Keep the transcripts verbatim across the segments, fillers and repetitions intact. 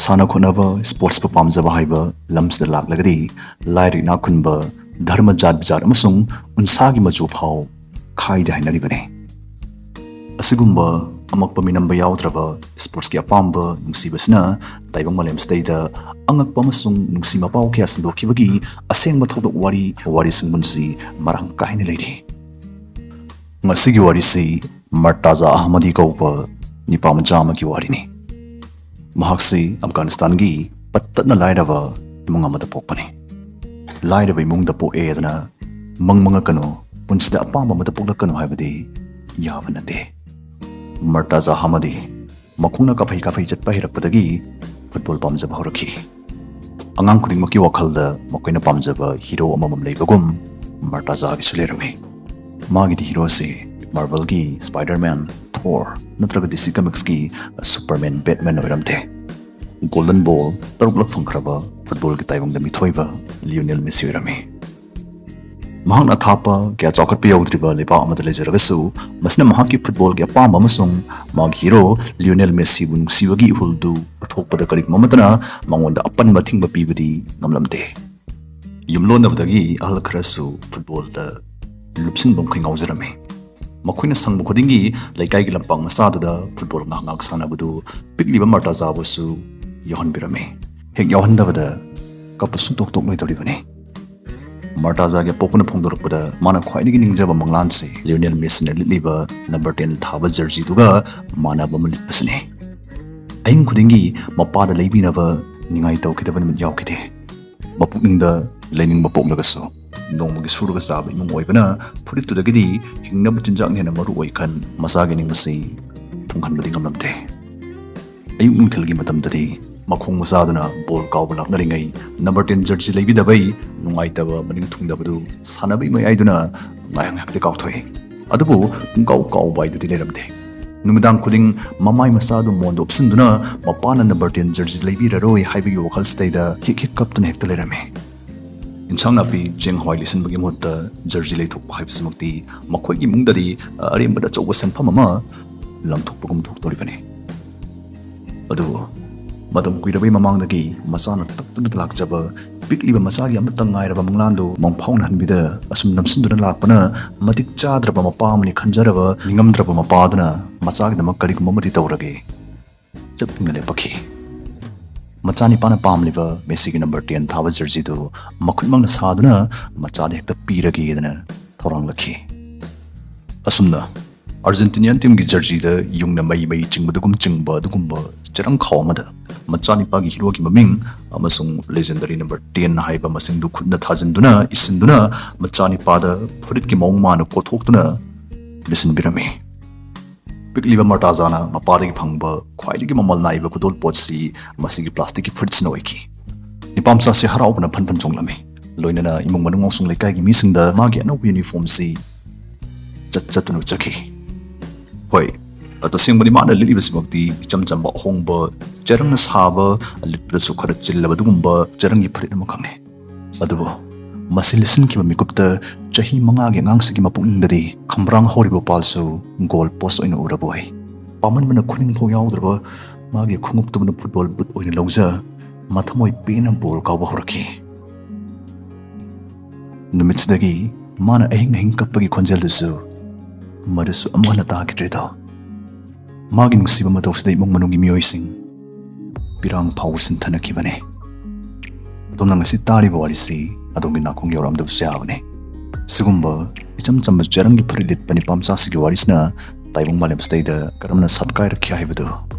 ꯁꯥꯟꯅ ꯈꯣꯠꯅꯕ, ꯁ꯭ꯄꯣꯔꯠꯁꯄꯨ ꯄꯥꯝꯖꯕ ꯍꯥꯏꯕ ꯂꯝꯁꯤꯗ ꯂꯥꯛꯂꯒꯗꯤ ꯂꯥꯏꯔ ꯏꯅꯥꯛ ꯈꯨꯟꯕ, ꯙꯔꯃ ꯖꯥꯠ ꯕꯤꯖꯥꯠ ꯑꯃꯁꯨꯡ ꯎꯟꯁꯥꯒꯤ ꯃꯆꯨ ꯐꯥꯎ ꯈꯥꯏꯗꯦ ꯍꯥꯏꯅꯔꯤꯕꯅꯤ꯫ ꯑꯁꯤꯒꯨꯝꯕ ꯑꯃꯛꯄ ꯃꯤꯅꯝꯕ ꯌꯥꯎꯗ꯭ꯔꯕ ꯁ꯭ꯄꯣꯔꯠꯁꯀꯤ ꯑꯄꯥꯝꯕ ꯅꯨꯡꯁꯤꯕꯁꯤꯅ ꯇꯥꯏꯕꯪ ꯃꯥꯂꯦꯝꯁꯤꯗꯩꯗ ꯑꯉꯛꯄ ꯑꯃꯁꯨꯡ ꯅꯨꯡꯁꯤ ꯃꯄꯥꯎ ꯀꯌꯥ ꯁꯟꯗꯣꯛꯈꯤꯕꯒꯤ ꯑꯁꯦꯡꯕ ꯊꯧꯗꯣꯛ ꯋꯥꯔꯤ, ꯋꯥꯔꯤ ꯁꯤꯡꯕꯨꯟꯁꯤ ꯃꯔꯥꯡ ꯀꯥꯏꯅ ꯂꯩꯔꯤ꯫ ꯉꯁꯤꯒꯤ ꯋꯥꯔꯤꯁꯤ ꯃꯔꯇꯥꯖꯥ ꯑꯍꯃꯗꯤ ꯀꯧꯕ ꯅꯤꯄꯥ ꯃꯆꯥ ꯑꯃꯒꯤ ꯋꯥꯔꯤꯅꯤ꯫ ꯃꯍꯥꯛꯁꯤ ꯑꯐꯒꯥꯅꯤꯁꯇꯥꯟꯒꯤ ꯄꯠꯇꯠꯅ ꯂꯥꯏꯔꯕ ꯏꯃꯨꯡ ꯑꯃꯗ ꯄꯣꯛꯄꯅꯤ꯫ ꯂꯥꯏꯔꯕ ꯏꯃꯨꯡꯗ ꯄꯣꯛꯑꯦꯗꯅ ꯃꯪ ꯃꯪꯉꯛꯀꯅꯨ, ꯄꯨꯟꯁꯤꯗ ꯑꯄꯥꯝꯕ ꯑꯃꯗ ꯄꯣꯛꯂꯛꯀꯅꯨ ꯍꯥꯏꯕꯗꯤ ꯌꯥꯕ ꯅꯠꯇꯦ꯫ ꯃꯔꯇꯥꯖꯥ ꯑꯍꯃꯗꯤ ꯃꯈꯣꯡꯅ ꯀꯥꯐꯩ ꯀꯥꯐꯩ ꯆꯠꯄ ꯍꯩꯔꯛꯄꯗꯒꯤ ꯐꯨꯠꯕꯣꯜ ꯄꯥꯝꯖꯕ ꯍꯧꯔꯛꯈꯤ꯫ ꯑꯉꯥꯡ ꯈꯨꯗꯤꯡꯃꯛꯀꯤ ꯋꯥꯈꯜꯗ ꯃꯈꯣꯏꯅ ꯄꯥꯝꯖꯕ ꯍꯤꯔꯣ ꯑꯃꯃꯝ ꯂꯩꯕꯒꯨꯝ ꯃꯔꯇꯥꯖꯥꯒꯤꯁꯨ ꯂꯩꯔꯝꯃꯤ꯫ ꯃꯥꯒꯤꯗꯤ ꯍꯤꯔꯣꯁꯤ ꯃꯥꯔꯕꯜꯒꯤ ꯁ꯭ꯄꯥꯏꯗꯔꯃꯦꯟ, ꯊꯣꯔ ꯅꯠꯇ꯭ꯔꯒ ꯗꯤ ꯁꯤ ꯀꯣꯃꯤꯛꯁꯀꯤ ꯁꯨꯄꯔꯃꯦꯟ, ꯕꯦꯠꯃꯦꯟ ꯑꯣꯏꯔꯝꯗꯦ꯫ ꯒꯣꯜꯗꯟ ꯕꯣꯜ ꯇꯔꯨꯛꯂꯛ ꯐꯪꯈ꯭ꯔꯕ ꯐꯨꯠꯕꯣꯜꯒꯤ ꯇꯥꯏꯕꯪꯗ ꯃꯤꯊꯣꯏꯕ ꯂꯤꯑꯣꯅꯦꯜ ꯃꯦꯁꯤ ꯑꯣꯏꯔꯝꯃꯤ꯫ ꯃꯍꯥꯛꯅ ꯑꯊꯥꯞꯄ ꯀꯌꯥ ꯆꯥꯎꯈꯠꯄ ꯌꯧꯗ꯭ꯔꯤꯕ ꯂꯩꯕꯥꯛ ꯑꯃꯗ ꯂꯩꯖꯔꯒꯁꯨ, ꯃꯁꯤꯅ ꯃꯍꯥꯛꯀꯤ ꯐꯨꯠꯕꯣꯜꯒꯤ ꯑꯄꯥꯝꯕ ꯑꯃꯁꯨꯡ ꯃꯥꯒꯤ ꯍꯤꯔꯣ ꯂꯤꯑꯣꯅꯦꯜ ꯃꯦꯁꯤꯕꯨ ꯅꯨꯡꯁꯤꯕꯒꯤ ꯏꯍꯨꯜꯗꯨ ꯎꯠꯊꯣꯛꯄꯗ ꯀꯔꯤꯒꯨꯝꯕ ꯑꯃꯠꯇꯅ ꯃꯉꯣꯟꯗ ꯑꯄꯟꯕ ꯑꯊꯤꯡꯕ ꯄꯤꯕꯗꯤ ꯉꯝꯂꯝꯗꯦ꯫ ꯌꯨꯝꯂꯣꯟꯅꯕꯗꯒꯤ ꯑꯍꯜ ꯈꯔꯁꯨ ꯐꯨꯠꯕꯣꯜꯗ ꯂꯨꯞꯁꯤꯟꯕ ꯃꯈꯩ ꯉꯥꯎꯖꯔꯝꯃꯤ꯫ ꯃꯈꯣꯏꯅ ꯁꯪꯕ ꯈꯨꯗꯤꯡꯒꯤ ꯂꯩꯀꯥꯏꯒꯤ ꯂꯝꯄꯥꯛ ꯃꯆꯥꯗꯨꯗ ꯐꯨꯠꯕꯣꯜ ꯉꯥꯏꯍꯥꯛ ꯉꯥꯏꯍꯥꯛ ꯁꯥꯟꯅꯕꯗꯨ ꯄꯤꯛꯂꯤꯕ ꯃꯔꯇꯥꯖꯥꯕꯨꯁꯨ ꯌꯥꯎꯍꯟꯕꯤꯔꯝꯃꯤ꯫ ꯍꯦꯛ ꯌꯥꯎꯍꯟꯗꯕꯗ ꯀꯞꯄ ꯁꯨꯡꯇꯣꯛ ꯇꯣꯛꯂꯣꯏꯗꯧꯔꯤꯕꯅꯤ꯫ ꯃꯔꯇꯥꯖꯥꯒꯤ ꯑꯄꯣꯛꯄꯅ ꯐꯣꯡꯗꯣꯔꯛꯄꯗ ꯃꯥꯅ ꯈ꯭ꯋꯥꯏꯗꯒꯤ ꯅꯤꯡꯖꯕ ꯃꯪꯂꯥꯟꯁꯤ ꯂꯤꯑꯣꯅꯦꯜ ꯃꯦꯁꯤꯅ ꯂꯤꯠꯂꯤꯕ ꯅꯝꯕꯔ ꯇꯦꯟ ꯊꯥꯕ ꯖꯔꯖꯤꯗꯨꯒ ꯃꯥꯟꯅꯕ ꯑꯃ ꯂꯤꯠꯄꯁꯤꯅꯤ꯫ ꯑꯍꯤꯡ ꯈꯨꯗꯤꯡꯒꯤ ꯃꯄꯥꯗ ꯂꯩꯕꯤꯅꯕ ꯅꯤꯡꯉꯥꯏ ꯇꯧꯈꯤꯗꯕ ꯅꯨꯃꯤꯠ ꯌꯥꯎꯈꯤꯗꯦ꯫ ꯃꯄꯨꯛꯅꯤꯡꯗ ꯂꯩꯅꯤꯡꯕ ꯄꯣꯛꯂꯒꯁꯨ, ꯅꯣꯡꯃꯒꯤ ꯁꯨꯔꯒ ꯆꯥꯕ ꯏꯃꯨꯡ ꯑꯣꯏꯕꯅ ꯐꯨꯔꯤꯠꯇꯨꯗꯒꯤꯗꯤ ꯍꯤꯡꯅꯕ ꯆꯤꯟꯖꯥꯛꯅ ꯍꯦꯟꯅ ꯃꯔꯨ ꯑꯣꯏ ꯈꯟ ꯃꯆꯥꯒꯤ ꯅꯤꯡꯕꯁꯤ ꯊꯨꯡꯍꯟꯕꯗꯤ ꯉꯝꯂꯝꯗꯦ꯫ ꯑꯌꯨꯛ ꯅꯨꯡꯊꯤꯜꯒꯤ ꯃꯇꯝꯗꯗꯤ ꯃꯈꯣꯡ ꯃꯆꯥꯗꯨꯅ ꯕꯣꯜ ꯀꯥꯎꯕ ꯂꯥꯛꯅꯔꯤꯉꯩ ꯅꯝꯕꯔ ꯇꯦꯟ ꯖꯔꯁꯤ ꯂꯩꯕꯤꯗꯕꯩ ꯅꯨꯡꯉꯥꯏꯇꯕ ꯃꯅꯤꯡ ꯊꯨꯡꯗꯕꯗꯨ ꯁꯥꯟꯅꯕꯒꯤ ꯃꯌꯥꯏꯗꯨꯅ ꯉꯥꯏꯍꯥꯛ ꯉꯥꯏꯍꯥꯛꯇꯤ ꯀꯥꯎꯊꯣꯛꯏ꯫ ꯑꯗꯨꯕꯨ ꯄꯨꯡꯀꯥꯎ ꯀꯥꯎꯕ ꯍꯥꯏꯗꯨꯗꯤ ꯂꯩꯔꯝꯗꯦ꯫ ꯅꯨꯃꯤꯗꯥꯡ ꯈꯨꯗꯤꯡ ꯃꯃꯥꯏ ꯃꯆꯥꯗꯨ ꯃꯣꯟꯗ ꯎꯞꯁꯤꯟꯗꯨꯅ ꯃꯄꯥꯅ ꯅꯝꯕꯔ ꯇꯦꯟ ꯖꯔꯁꯤ ꯂꯩꯕꯤꯔꯔꯣꯏ ꯍꯥꯏꯕꯒꯤ ꯋꯥꯈꯜꯁꯤꯗꯩꯗ ꯍꯤꯛ ꯍꯤꯛ ꯀꯞꯇꯨꯅ ꯍꯦꯛꯇ ꯂꯩꯔꯝꯃꯤ꯫ ꯏꯟꯁꯥꯡ ꯅꯥꯄꯤ, ꯆꯦꯡ ꯍꯋꯥꯏ ꯂꯩꯁꯤꯟꯕꯒꯤ ꯃꯍꯨꯠꯇ ꯖꯔꯁꯤ ꯂꯩꯊꯣꯛꯄ ꯍꯥꯏꯕꯁꯤꯃꯛꯇꯤ ꯃꯈꯣꯏꯒꯤ ꯏꯃꯨꯡꯗꯗꯤ ꯑꯔꯦꯝꯕꯗ ꯑꯆꯧꯕ ꯁꯦꯟꯐꯝ ꯑꯃ ꯂꯪꯊꯣꯛꯄꯒꯨꯝ ꯊꯣꯛꯇꯣꯔꯤꯕꯅꯤ꯫ ꯑꯗꯨꯕꯨ ꯃꯇꯝ ꯀꯨꯏꯔꯕꯩ ꯃꯃꯥꯡꯗꯒꯤ ꯃꯆꯥꯅ ꯇꯛꯇꯨꯅ ꯂꯥꯛꯆꯕ ꯄꯤꯛꯂꯤꯕ ꯃꯆꯥꯒꯤ ꯑꯃꯇ ꯉꯥꯏꯔꯕ ꯃꯪꯂꯥꯟꯗꯨ ꯃꯪꯐꯥꯎꯅꯍꯟꯕꯤꯗ ꯑꯁꯨꯝ ꯅꯝꯁꯤꯟꯗꯨꯅ ꯂꯥꯛꯄꯅ ꯃꯇꯤꯛ ꯆꯥꯗ꯭ꯔꯕ ꯃꯄꯥ ꯑꯃꯅꯤ ꯈꯟꯖꯔꯕ ꯅꯤꯡꯉꯝꯗ꯭ꯔꯕ ꯃꯄꯥꯗꯨꯅ ꯃꯆꯥꯒꯤꯗꯃꯛ ꯀꯔꯤꯒꯨꯝꯕ ꯑꯃꯗꯤ ꯇꯧꯔꯒꯦ꯫ ꯆꯞ ꯌꯨꯡꯅ ꯂꯦꯞꯄꯛꯈꯤ꯫ ꯃꯆꯥꯅꯤꯄꯥꯅ ꯄꯥꯝꯂꯤꯕ ꯃꯦꯁꯤꯒꯤ ꯅꯝꯕꯔ ꯇꯦꯟ ꯊꯥꯕ ꯖꯔꯁꯤꯗꯨ ꯃꯈꯨꯠꯃꯛꯅ ꯁꯥꯗꯨꯅ ꯃꯆꯥꯗ ꯍꯦꯛꯇ ꯄꯤꯔꯒꯦꯗꯅ ꯊꯧꯔꯥꯡꯂꯛꯈꯤ꯫ ꯑꯁꯨꯝꯅ ꯑꯥꯔꯖꯦꯟꯇꯤꯅꯤꯌꯥꯟ ꯇꯤꯝꯒꯤ ꯖꯔꯁꯤꯗ ꯌꯨꯡꯅ ꯃꯩ ꯃꯩ ꯆꯤꯡꯕꯗꯨꯒꯨꯝ ꯆꯤꯡꯕ ꯑꯗꯨꯒꯨꯝꯕ ꯆꯦꯔꯪ ꯈꯥꯎ ꯑꯃꯗ ꯃꯆꯥꯅꯤꯄꯥꯒꯤ ꯍꯤꯔꯣꯒꯤ ꯃꯃꯤꯡ ꯑꯃꯁꯨꯡ ꯂꯦꯖꯦꯟꯗꯔꯤ ꯅꯝꯕꯔ ꯇꯦꯟ ꯍꯥꯏꯕ ꯃꯁꯤꯡꯗꯨ ꯈꯨꯠꯅ ꯊꯥꯖꯤꯟꯗꯨꯅ ꯏꯁꯤꯟꯗꯨꯅ ꯃꯆꯥꯅꯤꯄꯥꯗ ꯐꯨꯔꯤꯠꯀꯤ ꯃꯑꯣꯡ ꯃꯥꯅ ꯀꯣꯠꯊꯣꯛꯇꯨꯅ ꯂꯤꯠꯁꯤꯟꯕꯤꯔꯝꯃꯤ꯫ ꯄꯤꯛꯂꯤꯕ ꯃꯔꯇꯥꯖꯥꯅ ꯃꯄꯥꯗꯒꯤ ꯐꯪꯕ ꯈ꯭ꯋꯥꯏꯗꯒꯤ ꯃꯃꯜ ꯅꯥꯏꯕ ꯈꯨꯗꯣꯜ ꯄꯣꯠꯁꯤ ꯃꯁꯤꯒꯤ ꯄ꯭ꯂꯥꯁꯇꯤꯛꯀꯤ ꯐꯨꯔꯤꯠꯁꯤꯅ ꯑꯣꯏꯈꯤ꯫ ꯅꯤꯄꯥꯝꯆꯥꯁꯤ ꯍꯔꯥꯎꯕꯅ ꯐꯟ ꯐꯟ ꯆꯣꯡꯂꯝꯃꯤ꯫ ꯂꯣꯏꯅꯅ ꯏꯃꯨꯡ ꯃꯅꯨꯡ ꯑꯃꯁꯨꯡ ꯂꯩꯀꯥꯏꯒꯤ ꯃꯤꯁꯤꯡꯗ ꯃꯥꯒꯤ ꯑꯅꯧꯕ ꯌꯨꯅꯤꯐꯣꯔꯝꯁꯤ ꯆꯠ ꯆꯠꯇꯨꯅ ꯎꯠꯆꯈꯤ꯫ ꯍꯣꯏ, ꯇꯁꯦꯡꯕꯗꯤ ꯃꯥꯅ ꯂꯤꯠꯂꯤꯕꯁꯤꯃꯛꯇꯤ ꯏꯆꯝ ꯆꯝꯕ ꯑꯍꯣꯡꯕ ꯆꯦꯔꯪꯅ ꯁꯥꯕ, ꯂꯤꯠꯄꯗꯁꯨ ꯈꯔ ꯆꯤꯜꯂꯕ ꯑꯗꯨꯒꯨꯝꯕ ꯆꯦꯔꯪꯒꯤ ꯐꯨꯔꯤꯠ ꯑꯃꯈꯛꯅꯤ꯫ ꯑꯗꯨꯕꯨ ꯃꯁꯤ ꯂꯤꯠꯁꯤꯟꯈꯤꯕ ꯃꯤꯀꯨꯞꯇ ꯆꯍꯤ ꯃꯉꯥꯒꯤ ꯑꯉꯥꯡꯁꯤꯒꯤ ꯃꯄꯨꯛꯅꯤꯡꯗꯗꯤ ꯈꯝꯕ꯭ꯔꯥꯡ ꯍꯧꯔꯤꯕ ꯄꯥꯜꯁꯨ ꯒꯣꯜ ꯄꯣꯁ ꯑꯣꯏꯅ ꯎꯔꯕ ꯑꯣꯏ꯫ ꯄꯥꯝꯃꯟꯕꯅ ꯈꯨꯅꯤꯡꯐꯥꯎ ꯌꯥꯎꯗ꯭ꯔꯕ ꯃꯥꯒꯤ ꯈꯣꯡꯎꯞꯇꯨꯕꯨꯅ ꯐꯨꯠꯕꯣꯜ ꯕꯨꯠ ꯑꯣꯏꯅ ꯂꯧꯖ ꯃꯊꯃꯣꯏ ꯄꯦꯟꯅ ꯕꯣꯜ ꯀꯥꯎꯕ ꯍꯧꯔꯛꯈꯤ꯫ ꯅꯨꯃꯤꯠꯁꯤꯗꯒꯤ ꯃꯥꯅ ꯑꯍꯤꯡ ꯑꯍꯤꯡ ꯀꯞꯄꯒꯤ ꯈꯣꯟꯖꯦꯜꯗꯨꯁꯨ ꯃꯗꯨꯁꯨ ꯑꯃꯨꯛ ꯍꯟꯅ ꯇꯥꯈꯤꯗ꯭ꯔꯦꯗꯣ꯫ ꯃꯥꯒꯤ ꯅꯨꯡꯁꯤꯕ ꯃꯇꯧꯁꯤꯗ ꯏꯃꯨꯡ ꯃꯅꯨꯡꯒꯤ ꯃꯤꯑꯣꯏꯁꯤꯡ ꯄꯤꯔꯥꯡ ꯐꯥꯎꯕ ꯁꯤꯟꯊꯅꯈꯤꯕꯅꯤ꯫ ꯑꯗꯣꯝꯅ ꯉꯁꯤ ꯇꯥꯔꯤꯕ ꯋꯥꯔꯤꯁꯤ ꯑꯗꯣꯝꯒꯤ ꯅꯥꯀꯣꯡ ꯌꯧꯔꯛꯑꯝꯗꯕꯁꯨ ꯌꯥꯕꯅꯤ꯫ ꯁꯤꯒꯨꯝꯕ ꯏꯆꯝ ꯆꯝꯕ ꯆꯦꯔꯪꯒꯤ ꯐꯨꯔꯤꯠ ꯂꯤꯠꯄ ꯅꯤꯄꯥ ꯃꯆꯥꯁꯤꯒꯤ ꯋꯥꯔꯤꯁꯤꯅ ꯇꯥꯏꯕꯪ ꯃꯥꯂꯦꯝꯁꯤꯗꯩꯗ ꯀꯔꯝꯅ ꯁꯛꯀꯥꯏꯔꯛꯈꯤ ꯍꯥꯏꯕꯗꯨ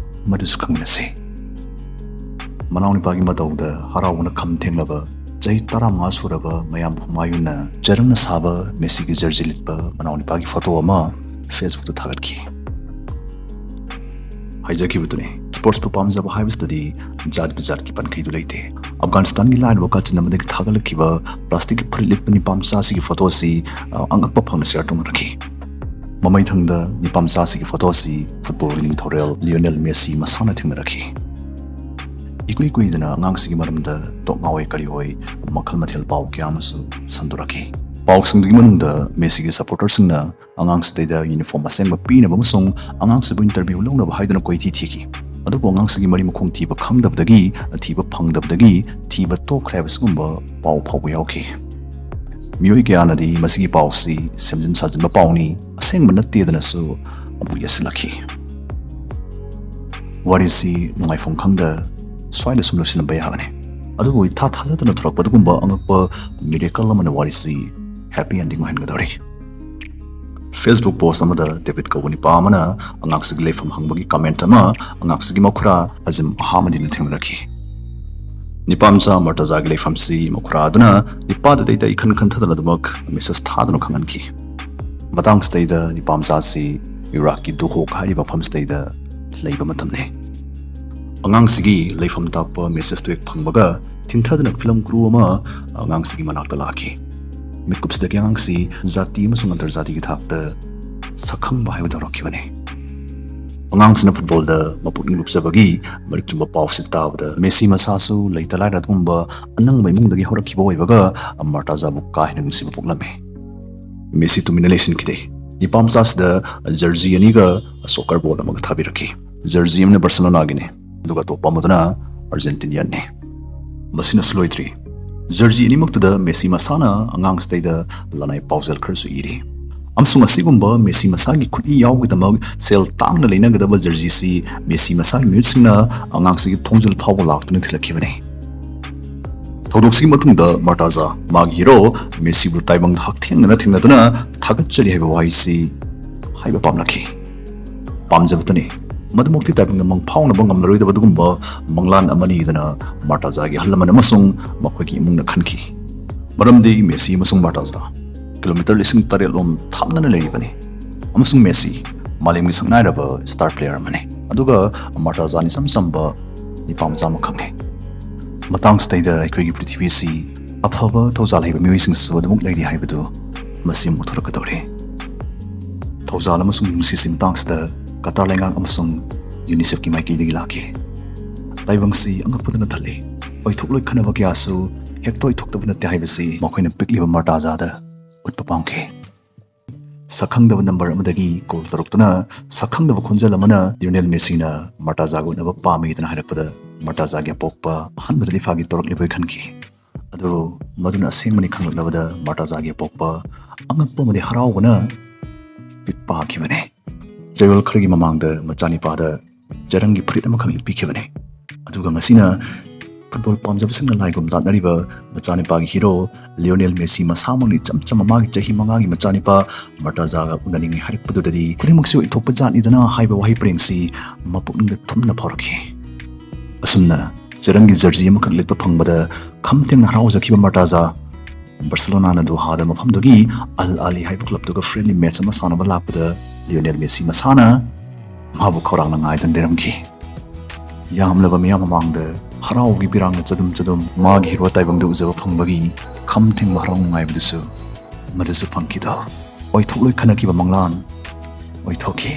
ꯃꯗꯨꯁꯨ ꯈꯪꯃꯤꯟꯅꯁꯤ꯫ ꯃꯅꯥꯎꯅꯤꯄꯥꯒꯤ ꯃꯇꯧꯗ ꯍꯔꯥꯎꯕꯅ ꯈꯝ ꯊꯦꯡꯂꯕ ꯆꯍꯤ ꯇꯔꯥꯃꯉꯥ ꯁꯨꯔꯕ ꯃꯌꯥꯝꯕ ꯍꯨꯃꯥꯌꯨꯟꯅ ꯆꯦꯔꯪꯅ ꯁꯥꯕ ꯃꯦꯁꯤꯒꯤ ꯖꯔꯁꯤ ꯂꯤꯠꯄ ꯃꯅꯥꯎꯅꯤꯄꯥꯒꯤ ꯐꯣꯇꯣ ꯑꯃ ꯐꯦꯁꯕꯨꯛꯇ ꯊꯥꯒꯠꯈꯤ꯫ ꯍꯥꯏꯖꯈꯤꯕꯗꯨꯅꯤ, ꯁ꯭ꯄꯣꯔꯠꯁꯄꯨ ꯄꯥꯝꯖꯕ ꯍꯥꯏꯕꯁꯤꯗꯗꯤ ꯖꯥꯠ ꯕꯤꯖꯥꯠꯀꯤ ꯄꯟꯈꯩꯗꯨ ꯂꯩꯇꯦ꯫ ꯑꯐꯒꯥꯅꯤꯁꯇꯥꯟꯒꯤ ꯂꯥꯏꯔꯕ ꯀꯥꯆꯤꯟ ꯑꯃꯗꯒꯤ ꯊꯥꯒꯠꯂꯛꯈꯤꯕ ꯄ꯭ꯂꯥꯁꯇꯤꯛꯀꯤ ꯐꯨꯔꯤꯠ ꯂꯤꯠꯄ ꯅꯤꯄꯥ ꯃꯆꯥ ꯑꯁꯤꯒꯤ ꯐꯣꯇꯣ ꯑꯁꯤ, ꯑ, ꯑꯉꯛꯄ ꯐꯪꯅ ꯁꯤꯌꯥꯔ ꯇꯧꯅꯔꯛꯈꯤ꯫ ꯃꯃꯩꯊꯪꯗ ꯅꯤꯄꯥ ꯃꯆꯥ ꯑꯁꯤꯒꯤ ꯐꯣꯇꯣ ꯑꯁꯤ ꯐꯨꯠꯕꯣꯜꯒꯤ ꯅꯤꯡꯊꯧꯔꯦꯜ ꯂꯤꯑꯣꯅꯦꯜ ꯃꯦꯁꯤ ꯃꯁꯥꯅ ꯊꯦꯡꯅꯔꯛꯈꯤ꯫ ꯏꯀꯨꯏ ꯀꯨꯏꯗꯅ ꯑꯉꯥꯡꯁꯤꯒꯤ ꯃꯔꯝꯗ ꯇꯣꯛ ꯉꯥꯎꯋꯦ ꯀꯔꯤ ꯑꯣꯏ ꯃꯈꯜ ꯃꯊꯦꯜ ꯄꯥꯎ ꯀꯌꯥ ꯑꯃꯁꯨ ꯁꯟꯗꯣꯔꯛꯈꯤ꯫ ꯄꯥꯎꯁꯤꯡꯗꯨꯒꯤ ꯃꯅꯨꯡꯗ ꯃꯦꯁꯤꯒꯤ ꯁꯄꯣꯔꯇꯔꯁꯤꯡꯅ ꯑꯉꯥꯡꯁꯤꯗꯩꯗ ꯌꯨꯅꯤꯐꯣꯔꯝ ꯑꯁꯦꯡꯕ ꯄꯤꯅꯕ ꯑꯃꯁꯨꯡ ꯑꯉꯥꯡꯁꯤꯕꯨ ꯏꯟꯇꯔꯚ꯭ꯌꯨ ꯂꯧꯅꯕ ꯍꯥꯏꯗꯨꯅ ꯀꯣꯏꯊꯤ ꯊꯤꯈꯤ꯫ ꯑꯗꯨꯕꯨ ꯑꯉꯥꯡꯁꯤꯒꯤ ꯃꯔꯤ ꯃꯈꯣꯡ ꯊꯤꯕ ꯈꯪꯗꯕꯗꯒꯤ, ꯊꯤꯕ ꯐꯪꯗꯕꯗꯒꯤ ꯊꯤꯕ ꯇꯣꯛꯈ꯭ꯔꯦ ꯍꯥꯏꯕ ꯁꯤꯒꯨꯝꯕ ꯄꯥꯎ ꯐꯥꯎꯕ ꯌꯥꯎꯈꯤ꯫ ꯃꯤꯑꯣꯏ ꯀꯌꯥꯅꯗꯤ ꯃꯁꯤꯒꯤ ꯄꯥꯎꯁꯤ ꯁꯦꯝꯖꯤꯟ ꯁꯥꯖꯤꯟꯕ ꯄꯥꯎꯅꯤ, ꯑꯁꯦꯡꯕ ꯅꯠꯇꯦꯗꯅꯁꯨ ꯑꯃꯨꯛ ꯌꯦꯠꯁꯤꯜꯂꯛꯈꯤ꯫ ꯋꯥꯔꯤꯁꯤ ꯅꯨꯡꯉꯥꯏꯐꯝ ꯈꯪꯗ ꯁ꯭ꯋꯥꯏꯗ ꯁꯨꯝ ꯂꯣꯏꯁꯤꯜꯂꯝꯕ ꯌꯥꯕꯅꯤ꯫ ꯑꯗꯨꯕꯨ ꯏꯊꯥ ꯊꯥꯖꯗꯅ ꯊꯣꯔꯛꯄ ꯑꯗꯨꯒꯨꯝꯕ ꯑꯉꯛꯄ miracle ꯑꯃꯅ ꯋꯥꯔꯤꯁꯤ happy ending ꯑꯣꯏꯍꯟꯒꯗꯧꯔꯤ꯫ Facebook post ꯑꯃꯗ ꯗꯦꯕꯤꯠ ꯀꯧꯕ ꯅꯨꯄꯥ ꯑꯃꯅ ꯑꯉꯥꯡꯁꯤꯒꯤ ꯂꯩꯐꯝ ꯍꯪꯕꯒꯤ comment ꯑꯃ ꯑꯉꯥꯡꯁꯤꯒꯤ ꯃꯈꯨꯔꯥ ꯑꯖꯤꯝ ꯑꯍꯥꯃꯗꯤꯅ ꯊꯦꯡꯅꯔꯛꯈꯤ꯫ ꯅꯤꯄꯥ ꯃꯆꯥ ꯃꯔꯇꯖꯥꯒꯤ ꯂꯩꯐꯝꯁꯤ ꯃꯈꯨꯔꯥ ꯑꯗꯨꯅ ꯅꯤꯄꯥꯗꯨꯗꯩꯗ ꯏꯈꯟ ꯈꯟꯊꯗꯅ ꯑꯗꯨꯃꯛ message ꯊꯥꯗꯨꯅ ꯈꯪꯍꯟꯈꯤ꯫ ꯃꯇꯥꯡꯁꯤꯗꯩꯗ ꯅꯤꯄꯥ ꯃꯆꯥꯁꯤ ꯏꯔꯥꯛꯀꯤ ꯗꯨꯍꯣꯛ ꯍꯥꯏꯔꯤꯕ ꯃꯐꯝꯁꯤꯗꯩꯗ ꯂꯩꯕ ꯃꯇꯝꯅꯤ꯫ ꯑꯉꯥꯡꯁꯤꯒꯤ ꯂꯩꯐꯝ ꯇꯥꯛꯄ message ꯇꯨ ꯍꯦꯛ ꯐꯪꯕꯒ ꯊꯤꯟꯊꯗꯨꯅ film crew ꯑꯃ ꯑꯉꯥꯡꯁꯤꯒꯤ ꯃꯅꯥꯛꯇ ꯂꯥꯛꯈꯤ꯫ ꯃꯤꯠꯀꯨꯞꯁꯤꯗꯒꯤ ꯑꯉꯥꯡꯁꯤ ꯖꯥꯇꯤ ꯑꯃꯁꯨꯡ ꯑꯟꯇꯔꯖꯥꯇꯤꯒꯤ ꯊꯥꯛꯇ ꯁꯛꯈꯪꯕ ꯍꯥꯏꯕꯗꯨ ꯍꯧꯔꯛꯈꯤꯕꯅꯤ꯫ ꯑꯉꯥꯡꯁꯤꯅ football ꯗ ꯃꯄꯨꯛꯅꯤꯡ ꯂꯨꯞꯆꯕꯒꯤ ꯃꯔꯤꯛ ꯆꯨꯝꯕ ꯄꯥꯎꯁꯤ ꯇꯥꯕꯗ ꯃꯦꯁꯤ ꯃꯁꯥꯁꯨ ꯂꯩꯇ ꯂꯥꯏꯔ ꯑꯗꯨꯒꯨꯝꯕ ꯑꯅꯪꯕ ꯏꯃꯨꯡꯗꯒꯤ ꯍꯧꯔꯛꯈꯤꯕ ꯑꯣꯏꯕꯒ ꯃꯥꯔꯇꯥꯖꯥꯕꯨ ꯀꯥ ꯍꯦꯟꯅ ꯅꯨꯡꯁꯤꯕ ꯄꯣꯛꯂꯝꯃꯤ꯫ ꯃꯦꯁꯤ ꯇꯨꯃꯤꯟꯅ ꯂꯩꯁꯤꯟꯈꯤꯗꯦ꯫ ꯅꯤꯄꯥ ꯃꯆꯥꯁꯤꯗ jersey ꯑꯅꯤꯒ soccer ball ꯑꯃꯒ ꯊꯥꯕꯤꯔꯛꯈꯤ꯫ Jersey ꯑꯃꯅ ꯕꯥꯔꯁꯦꯂꯣꯅꯥꯒꯤꯅꯤ, ꯑꯗꯨꯒ ꯑꯇꯣꯞꯄ ꯑꯃꯗꯨꯅ ꯑꯥꯔꯖꯦꯟꯇꯤꯅꯤꯌꯥꯟꯅꯤ꯫ ꯃꯁꯤꯅꯁꯨ ꯂꯣꯏꯗ꯭ꯔꯤ꯫ Jersey ꯑꯅꯤꯃꯛꯇꯨꯗ ꯃꯦꯁꯤ ꯃꯁꯥꯅ ꯑꯉꯥꯡꯁꯤꯗꯩꯗ ꯂꯅꯥꯏ ꯄꯥꯎꯖꯦꯜ ꯈꯔꯁꯨ ꯏꯔꯤ꯫ ꯑꯃꯁꯨꯡ ꯑꯁꯤꯒꯨꯝꯕ ꯃꯦꯁꯤ ꯃꯁꯥꯒꯤ ꯈꯨꯠꯏ ꯌꯥꯎꯕꯒꯤꯗꯃꯛ ꯁꯦꯜ ꯇꯥꯡꯅ ꯂꯩꯅꯒꯗꯕ jersey ꯁꯤ ꯃꯦꯁꯤ ꯃꯁꯥꯒꯤ ꯃꯤꯍꯨꯠꯁꯤꯡꯅ ꯑꯉꯥꯡꯁꯤꯒꯤ ꯊꯣꯡꯖꯤꯜ ꯐꯥꯎꯕ ꯂꯥꯛꯇꯨꯅ ꯊꯤꯜꯂꯛꯈꯤꯕꯅꯤ꯫ ꯊꯧꯗꯣꯛꯁꯤꯒꯤ ꯃꯇꯨꯡꯗ ꯃꯥꯔꯇꯥꯖꯥ ꯃꯥꯒꯤ hero ꯃꯦꯁꯤꯕꯨ ꯇꯥꯏꯕꯪꯗ ꯍꯛꯊꯦꯡꯅꯅ ꯊꯦꯡꯅꯗꯨꯅ ꯊꯥꯒꯠꯆꯔꯤ ꯍꯥꯏꯕ ꯋꯥꯍꯩꯁꯤ ꯍꯥꯏꯕ ꯄꯥꯝꯂꯛꯈꯤ꯫ ꯄꯥꯝꯖꯕꯇꯅꯤ꯫ ꯃꯗꯨꯃꯛꯇꯤ ꯇꯥꯏꯕꯪꯗ ꯃꯪꯐꯥꯎꯅꯕ ꯉꯝꯂꯔꯣꯏꯗꯕ ꯑꯗꯨꯒꯨꯝꯕ ꯃꯪꯂꯥꯟ ꯑꯃꯅꯤꯗꯅ ꯃꯥꯔꯇꯥꯖꯥꯒꯤ ꯑꯍꯜ ꯂꯃꯟ ꯑꯃꯁꯨꯡ ꯃꯈꯣꯏꯒꯤ ꯏꯃꯨꯡꯅ ꯈꯟꯈꯤ꯫ ꯃꯔꯝꯗꯤ ꯃꯦꯁꯤ ꯑꯃꯁꯨꯡ ꯃꯥꯔꯇꯥꯖꯥ kilometre ꯂꯤꯁꯤꯡ ꯇꯔꯦꯠ ꯂꯣꯝ ꯊꯥꯞꯅꯅ ꯂꯩꯔꯤꯕꯅꯤ, ꯑꯃꯁꯨꯡ ꯃꯦꯁꯤ ꯃꯥꯂꯦꯝꯒꯤ ꯁꯛꯅꯥꯏꯔꯕ star player ꯑꯃꯅꯤ, ꯑꯗꯨꯒ ꯃꯥꯔꯇꯥꯖꯥ ꯏꯆꯝ ꯆꯝꯕ ꯅꯤꯄꯥ ꯃꯆꯥ ꯑꯃꯈꯛꯅꯤ꯫ ꯃꯇꯥꯡꯁꯤꯗꯩꯗ ꯑꯩꯈꯣꯏꯒꯤ ꯄ꯭ꯔꯤꯊꯤꯕꯤꯁꯤ ꯑꯐꯕ ꯊꯧꯖꯥꯜ ꯍꯩꯕ ꯃꯤꯑꯣꯏꯁꯤꯡꯁꯨ ꯑꯗꯨꯃꯛ ꯂꯩꯔꯤ ꯍꯥꯏꯕꯗꯨ ꯃꯁꯤ ꯑꯃꯨꯛ ꯊꯣꯔꯛꯀꯗꯧꯔꯤ꯫ ꯊꯧꯖꯥꯜ ꯑꯃꯁꯨꯡ ꯅꯨꯡꯁꯤꯠꯁꯤ ꯃꯇꯥꯡꯁꯤꯗ ꯀꯇꯥꯔ ꯂꯩꯉꯥꯛ ꯑꯃꯁꯨꯡ UNICEF ꯀꯤ ꯃꯥꯏꯀꯩꯗꯒꯤ ꯂꯥꯛꯈꯤ꯫ ꯇꯥꯏꯕꯪꯁꯤ ꯑꯉꯛꯄꯗꯅ ꯊꯜꯂꯤ꯫ ꯑꯣꯏꯊꯣꯛꯂꯣꯏ ꯈꯟꯅꯕ ꯀꯌꯥꯁꯨ ꯍꯦꯛꯇ ꯑꯣꯏꯊꯣꯛꯇꯕ ꯅꯠꯇꯦ ꯍꯥꯏꯕꯁꯤ ꯃꯈꯣꯏꯅ ꯄꯤꯛꯂꯤꯕ ꯃꯥꯔꯇꯥꯖꯥꯗ ꯎꯠꯄ ꯄꯥꯝꯈꯤ꯫ ꯁꯛꯈꯪꯗꯕ ꯅꯝꯕꯔ ꯑꯃꯗꯒꯤ ꯀꯣꯜ ꯇꯧꯔꯛꯇꯨꯅ ꯁꯛꯈꯪꯗꯕ ꯈꯣꯟꯖꯦꯜ ꯑꯃꯅ ꯂꯤꯑꯣꯅꯦꯜ ꯃꯦꯁꯤꯅ ꯃꯔꯇꯥꯖꯥꯒ ꯎꯅꯕ ꯄꯥꯝꯃꯤꯗꯅ ꯍꯥꯏꯔꯛꯄꯗ ꯃꯔꯇꯥꯖꯥꯒꯤ ꯑꯄꯣꯛꯄ ꯑꯍꯥꯟꯕꯗꯗꯤ ꯐꯥꯒꯤ ꯇꯧꯔꯛꯂꯤꯕꯣꯏ ꯈꯟꯈꯤ꯫ ꯑꯗꯨ ꯃꯗꯨꯅ ꯑꯁꯦꯡꯕꯅꯤ ꯈꯪꯂꯛꯂꯕꯗ ꯃꯔꯇꯥꯖꯥꯒꯤ ꯑꯄꯣꯛꯄ ꯑꯉꯛꯄ ꯑꯃꯗꯤ ꯍꯔꯥꯎꯕꯅ ꯄꯤꯛ ꯄꯥꯈꯤꯕꯅꯤ꯫ ꯆꯌꯣꯜ ꯈꯔꯒꯤ ꯃꯃꯥꯡꯗ ꯃꯆꯥꯅꯤꯄꯥꯗ ꯆꯔꯪꯒꯤ ꯐꯨꯔꯤꯠ ꯑꯃꯈꯛ ꯂꯤꯠꯄꯤꯈꯤꯕꯅꯤ꯫ ꯑꯗꯨꯒ ꯉꯁꯤꯅ ꯐꯨꯠꯕꯣꯜ ꯄꯥꯝꯖꯕꯁꯤꯡꯅ ꯂꯥꯏꯒꯨꯝ ꯂꯥꯠꯅꯔꯤꯕ ꯃꯆꯥꯅꯤꯄꯥꯒꯤ ꯍꯤꯔꯣ ꯂꯤꯑꯣꯅꯦꯜ ꯃꯦꯁꯤ ꯃꯁꯥꯃꯛꯅ ꯏꯆꯝ ꯆꯝꯕ ꯃꯥꯒꯤ ꯆꯍꯤ ꯃꯉꯥꯒꯤ ꯃꯆꯥꯅꯤꯄꯥ ꯃꯔꯇꯥꯖꯥꯒ ꯎꯅꯅꯤꯡꯏ ꯍꯥꯏꯔꯛꯄꯗꯨꯗꯗꯤ ꯈꯨꯗꯤꯡꯃꯛꯁꯨ ꯑꯣꯏꯊꯣꯛꯄ ꯖꯥꯠꯅꯤꯗꯅ ꯍꯥꯏꯕ ꯋꯥꯍꯩ ꯄꯔꯦꯡꯁꯤ ꯃꯄꯨꯛꯅꯤꯡꯗ ꯊꯨꯝꯅ ꯐꯥꯎꯔꯛꯈꯤ꯫ ꯑꯁꯨꯝꯅ ꯆꯔꯪꯒꯤ ꯖꯔꯁꯤ ꯑꯃꯈꯛ ꯂꯤꯠꯄ ꯐꯪꯕꯗ ꯈꯝ ꯊꯦꯡꯅ ꯍꯔꯥꯎꯖꯈꯤꯕ ꯃꯔꯇꯥꯖꯥ ꯕꯥꯔꯁꯦꯂꯣꯅꯥꯅ ꯗꯣꯍꯥꯗ ꯃꯐꯝꯗꯨꯒꯤ ꯑꯜ ꯑꯥꯂꯤ ꯍꯥꯏꯕ ꯀ꯭ꯂꯕꯇꯨꯒ ꯐ꯭ꯔꯦꯟꯂꯤ ꯃꯦꯆ ꯑꯃ ꯁꯥꯟꯅꯕ ꯂꯥꯛꯄꯗ ꯂꯤꯑꯣꯅꯦꯜ ꯃꯦꯁꯤ ꯃꯁꯥꯅ ꯃꯍꯥꯛꯄꯨ ꯈꯧꯔꯥꯡꯅ ꯉꯥꯏꯗꯨꯅ ꯂꯩꯔꯝꯈꯤ꯫ ꯌꯥꯝꯂꯕ ꯃꯤꯌꯥꯝ ꯃꯃꯥꯡꯗ ꯍꯔꯥꯎꯕꯒꯤ ꯄꯤꯔꯥꯡꯅ ꯆꯗꯨꯝ ꯆꯗꯨꯝ ꯃꯥꯒꯤ ꯍꯤꯔꯣ ꯇꯥꯏꯕꯪꯗ ꯎꯖꯕ ꯐꯪꯕꯒꯤ ꯈꯝ ꯊꯦꯡꯕ ꯍꯔꯥꯎ ꯅꯨꯡꯉꯥꯏꯕꯗꯨꯁꯨ ꯃꯗꯨꯁꯨ ꯐꯪꯈꯤꯗꯣ꯫ ꯑꯣꯏꯊꯣꯛꯂꯣꯏ ꯈꯟꯅꯈꯤꯕ ꯃꯪꯂꯥꯟ ꯑꯣꯏꯊꯣꯛꯈꯤ꯫